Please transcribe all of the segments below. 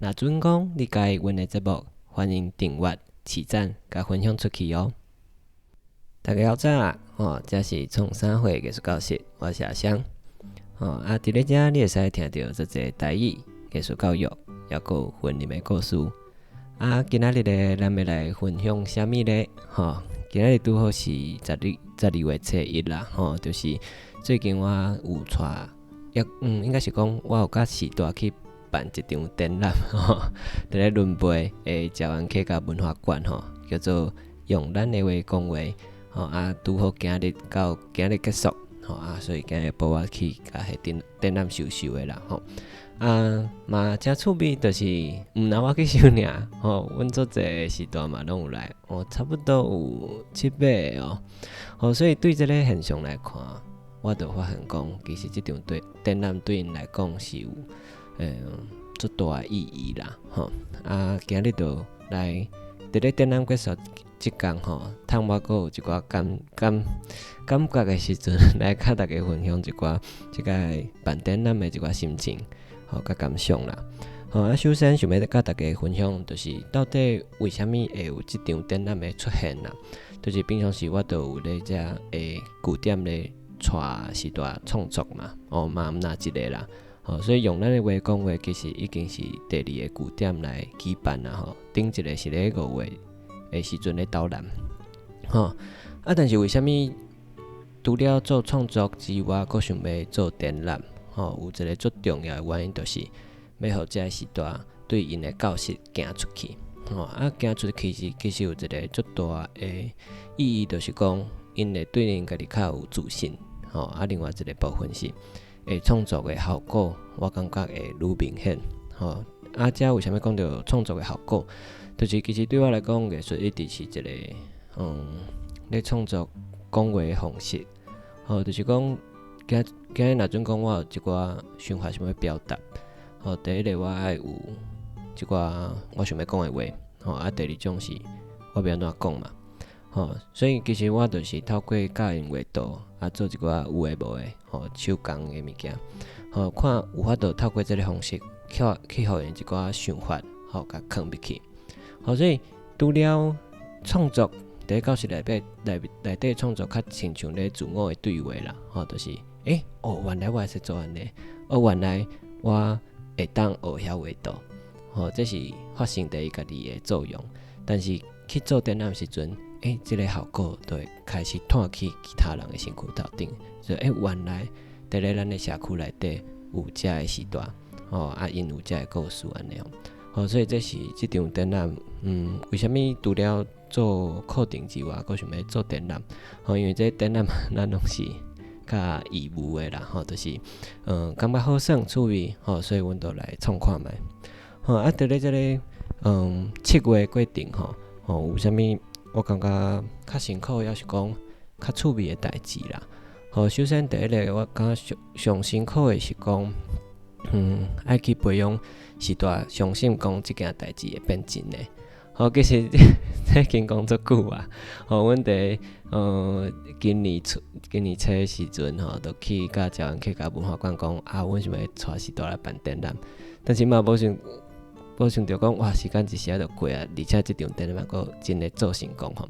若準講你佮意阮的節目，歡迎訂閱、賜讚、共分享出去哦。大家好早，吼，這是創啥貨藝術教室，我是阿香。吼，啊，佇咧遮你會使聽著足濟台語、藝術教育，抑閣有雲林的故事。啊，今仔日咧，咱欲來分享啥物咧？吼，今仔日拄好是12月初1啦，吼，就是最近我有帶，抑應該是講我有佮時大去辦一場展覽，吼，佇咧崙背的台灣客家文化館，吼，叫做用咱的話講話，吼，啊，拄好今日到今日結束，吼，啊，所以今日晡我去共彼展展覽收收的啦，吼，啊，嘛誠趣味，就是毋若我去收爾，吼，阮足濟時大嘛攏有來，哦，差不多有七八个哦，吼，所以對這個現象來看，我就發現講，其實這場對展覽對𪜶來講是有足大的意義啦，吼，啊，今日就來佇咧展覽結束這工吼，趁我閣有一寡感覺的時陣，來佮大家分享一寡這個辦展覽的一寡心情，吼，佮感想啦。吼，啊，首先想欲佮大家分享，就是到底為啥物會有這場展覽的出現啦？就是平常時我都有咧遮的據點咧帶時大創作嘛，哦，嘛毋若一个啦。吼，所以用咱的話講話，其實已經是第二个據點來舉辦啦，吼。頂一个是咧5月的時陣咧導覽，吼。啊，但是為啥物除了做創作之外，閣想欲做展覽？吼，有一个足重要的原因，就是欲予這个時大對𪜶的教室行出去，吼。啊，行出去是其實有一个足大的意義，就是講𪜶會對𪜶家己較有自信，吼。啊，另外一个部分是會創作的效果，我感覺會愈明顯，吼。啊，這為啥物講著創作的效果？就是其實對我來講，藝術一直是一個，咧創作講話的方式，吼，就是講，今今日若準講我有一寡想法想欲表達，吼，第一个我愛有一寡我想欲講的話，吼，啊，第二種是我欲按怎講嘛，吼，所以其實我就是透過教𪜶畫圖，啊，做一寡有的無的，吼，手工的物件，吼，看有法度透過這个方式去予𪜶一寡想法，吼，共囥入去，吼，所以除了創作佇咧教室內底內內底創作，較親像咧自我的對話啦，吼，就是，欸，哦，原來我會使做按呢，哦，原來我會當學曉畫圖，吼，這是發生佇伊家己的作用。但是去做展覽時陣，欸，這个效果就會開始湠去其他人的身軀頭頂，說，欸，原來佇咧咱的社區內底有遮的時大，吼，啊，𪜶有遮的故事按呢，吼，所以這是這場展覽，為啥物除了做課程之外，閣想欲做展覽？吼，因為這展覽咱攏是較義務的啦，吼，就是，感覺好耍趣味，吼，所以阮就來創看覓。吼，啊，佇咧這个，7月過程吼，吼，有啥物我感覺較辛苦，抑是講較趣味的代誌啦。吼，首先第一个我感覺上上辛苦的是講，愛去培養時大相信講這件代誌會變真的。吼，其實這已經講足久啊。吼，阮佇今年初的時陣吼，就去佮台灣客家文化館講，啊，阮想欲帶時大來辦展覽，但是嘛無想無想著講，哇，時間一時仔就過啊，而且這場展覽閣真的做成功吼。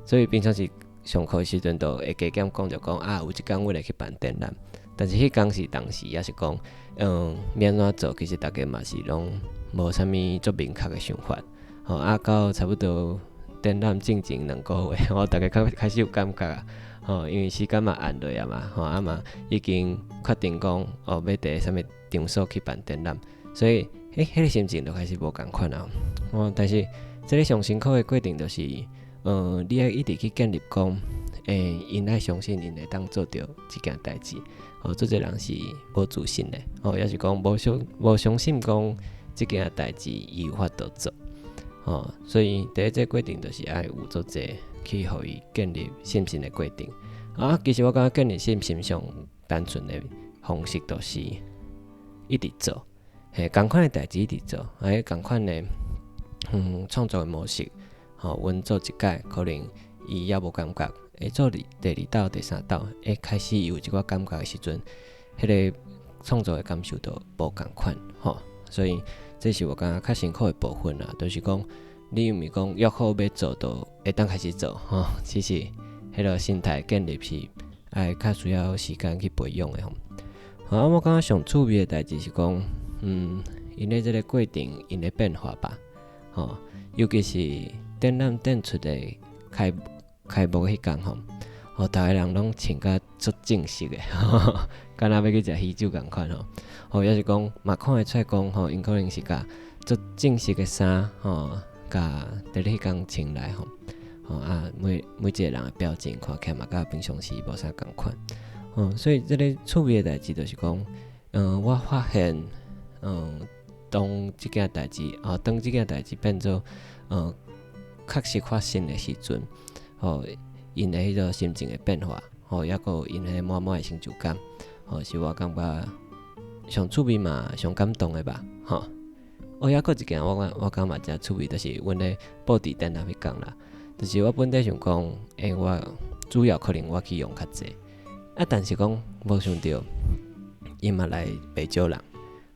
所以平常時上課時陣，就會加減講著講，啊，有一工阮會去辦展覽，但是彼工是當時，抑是講，欲按怎做，其實大家嘛是攏無啥物足明確的想法。吼，啊，到差不多展覽進前2個月，我逐家較開始有感覺啊，吼，因為時間嘛按落啊嘛，吼，啊嘛已經確定講，哦，欲佇啥物場所去辦展覽，所以，欸，彼個心情就開始無仝款啊。哦，但是這个上辛苦的過程就是，你愛一直去建立講，欸，𪜶愛相信𪜶會當做著這件代誌。哦，足濟人是無自信的，哦，抑是講無相信講這件代誌伊有法度做。吼，所以佇咧這個過程就是愛有足濟去予伊建立信心的過程。啊，其實我感覺建立信心上單純的方式就是一直做，嘿，仝款的代誌一直做，啊，仝款的創作的模式，吼，阮做一擺可能伊猶無感覺，會做第二道、第三道，會開始有一寡感覺的時陣，彼個創作的感受就無仝款，吼，所以這是我感覺較辛苦的部分啦，就是講你毋是講約好欲做就會當開始做吼，其實彼个心態建立是愛較需要時間去培養的吼。啊，我感覺上趣味的代誌是講，𪜶咧這个過程，𪜶的變化吧，吼，尤其是展覽展出的開幕彼工吼，吼，逐个人攏穿甲足正式的，敢若欲去食喜酒仝款吼，吼，抑是講嘛看會出來講吼，𪜶可能是共足正式的衫吼，共佇咧彼工穿來吼，吼啊，每一个人的表情看起來嘛佮平常時無啥仝款，吼，所以這个趣味的代誌就是講，我發現，當這件代誌，哦，當這件代誌變做，確實發生的時陣，吼，𪜶的彼个心情的變化，吼，抑閣有𪜶彼个滿滿的成就感，吼，是我感覺上趣味嘛，上感動的吧，吼。哦，抑閣一件我感覺誠趣味，就是阮咧布置展覽彼工啦，就是我本底想講，欸，我主要可能我去用較濟，啊，但是講無想著，𪜶嘛來袂少人，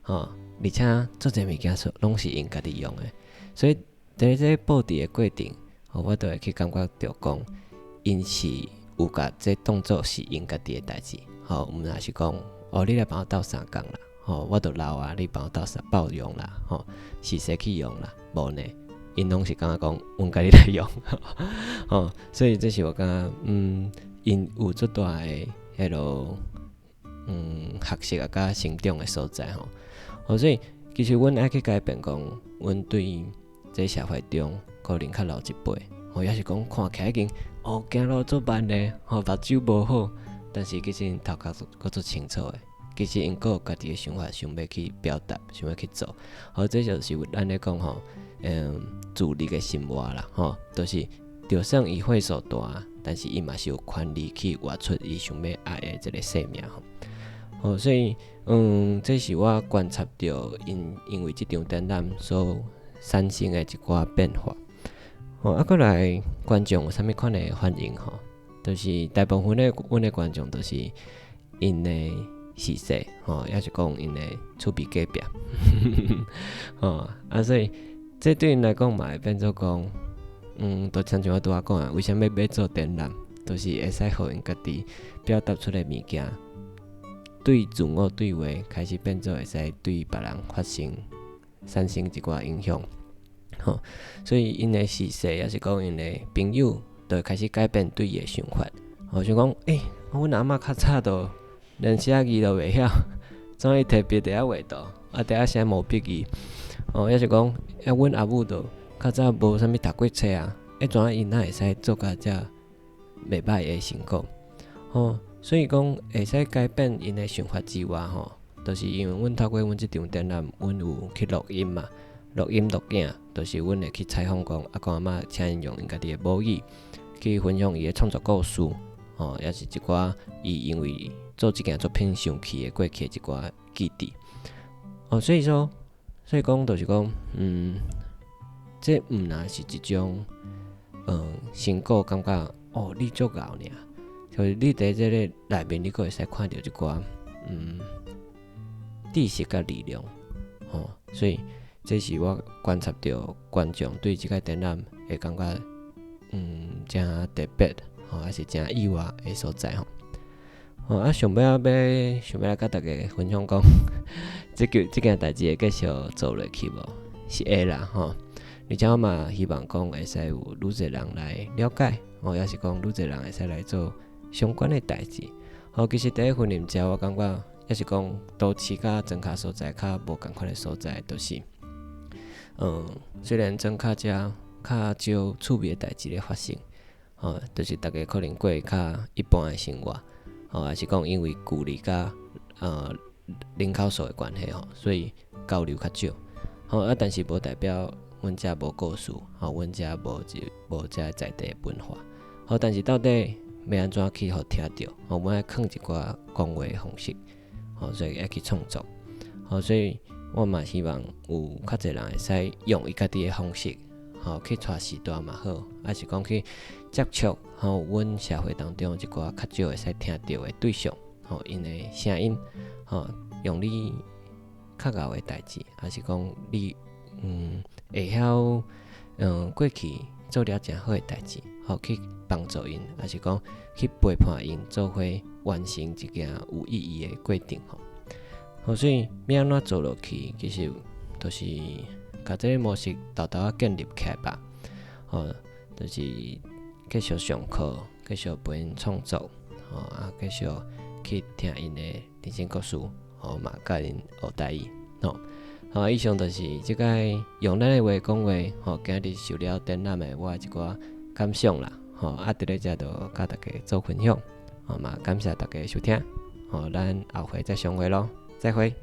吼，而且足濟物件攏是𪜶家己用的，所以佇咧這布置的過程，吼，我都會去感覺著講，𪜶是有共這當做是𪜶家己的代誌，吼，毋若是講，哦，你來幫我鬥相共啦，吼，我都老啊，你幫我鬥相鬥用啦，吼，是誰去用啦？無呢，𪜶攏是感覺講，阮家己來用，吼，所以這是我感覺，𪜶有足大的彼落，學習啊，佮成長的所在吼，吼，所以其實阮愛去改變講，阮對這社會中可能較老一輩，吼，抑是講看起來已經哦，行路足慢的，吼，目睭無好，但是其實𪜶頭殼閣足清楚的，其實𪜶閣有家己的想法，想欲去表達，想欲去做，吼，這就是咱咧講吼，自立的生活啦，吼，就是就算伊歲數大，但是伊嘛是有權利去活出伊想欲愛的這个生命吼。吼，所以，這是我觀察著𪜶因為這場展覽所產生的一寡變化。吼，啊，閣來觀眾有啥物款的反應吼？就是大部分的阮的觀眾都是𪜶的逝世吼，抑是講𪜶的厝邊隔壁，吼，啊，所以這對𪜶來講嘛會變做講，就親像我拄仔講的，為啥物欲做展覽，就是會使予𪜶家己表達出來物件，對自我對話開始變做會使對別人發生產生一寡影響，吼，所以𪜶的逝世，抑是講𪜶的朋友，就會開始改變對伊的想法，吼，想講，欸，阮阿嬤較早都連寫字都袂曉，怎伊提筆佇遐畫圖，啊，佇遐寫毛筆字，哦，抑是講，欸，阮阿母都較早無啥物讀過冊啊，欸，怎𪜶哪會使做甲遮袂䆀的成果？吼，所以講會使改變𪜶的想法之外，吼，就是因為阮透過阮這場展覽，阮有去錄音嘛，錄音錄影，就是阮會去採訪講阿公阿嬤，請𪜶用𪜶家己的母語去分享伊的創作故事，吼，抑是一寡伊因為做這件作品想起的過去的一寡記憶。哦，所以說，所以講就是講，這毋若是一種，成果感覺，哦，你足𠢕爾，就是你佇這个內面，你閣會使看著一寡，知識佮力量，吼，所以這是我觀察著觀眾對這個展覽會感覺，誠特別，吼，抑是誠意外的所在吼。吼，啊，上尾仔欲想欲來佮大家分享講，這個這件代誌會繼續做落去無？是會啦，吼。而且我嘛希望講會使有愈濟人來了解，吼，抑是講愈濟人會使來做相關的代誌。吼，其實佇咧雲林遮，我感覺抑是講都市佮莊跤所在較無仝款的所在，就是，雖然莊跤遮較少趣味的代誌咧發生，吼，就是逐家可能過較一般的生活，吼，抑是講因為距離佮人口數的關係吼，所以交流較少，吼啊，但是無代表阮遮無故事，吼，阮遮無這無遮在地的文化，吼，但是到底欲按怎去予聽著？吼，阮愛囥一寡講話的方式，吼，所以愛去創作，吼，所以我嘛希望有較濟人會使用伊家己的方式，吼，去帶時代嘛好，抑是講去接觸，吼，阮社會當中一寡較少會使聽著的對象，吼，𪜶的聲音，吼，用你較𠢕的代誌，抑是講你會曉過去做了誠好的代誌，吼，去幫助𪜶，抑是講去陪伴𪜶做伙完成一件有意義的過程吼。好，所以欲按怎做落去，其實就是共這个模式沓沓仔建立起來吧。吼，就是繼續上課，繼續陪𪜶創作，吼啊，繼續去聽𪜶的人生故事，吼嘛佮𪜶學台語，吼。好，以上就是這擺用咱的話講話，吼，今日受了展覽的我的一寡感想啦，吼，啊，佇咧遮就佮大家做分享，吼嘛感謝大家收聽，吼，咱後回再相會囉，再會。